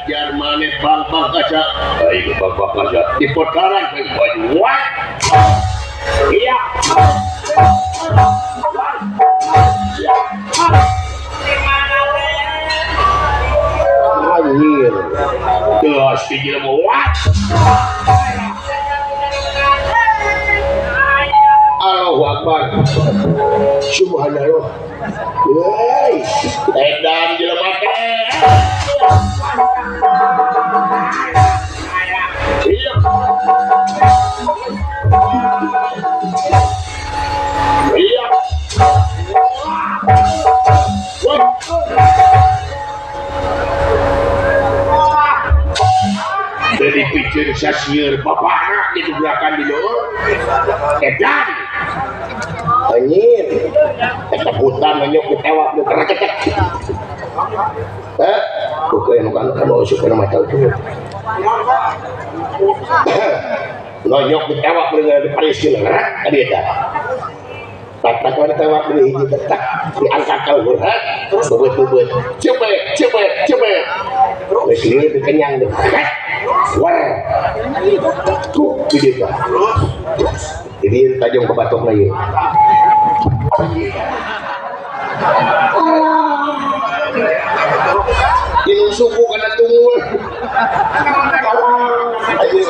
Ajar maneh bang-bang kaca. Aing bang-bang kaca. Di potaran wah. Iya. Anjir. Terus di jelema wah. Allahu Akbar. Subhanallah. Woi, edan jelema teh. Iya. Iya. Jadi pikir sasieur bapakna ditubrakan di luhur. Edan. Anjir. Eta hutan nonyok ditewak nu kereketek. Heh, bukan bukan kan usuk kana mata itu. Nonyok ditewak dengan di Palestina, tadi eta. Tak tak ditewak deui hiji tak diangkat ka luhur, terus beubeut-beubeut. Cepet, cepet, cepet. Geus lieur kenyang deh. War. Tuh di dieu. Jadi tajam ke batokna ieu. Ini suku kana tunggul. Ayo.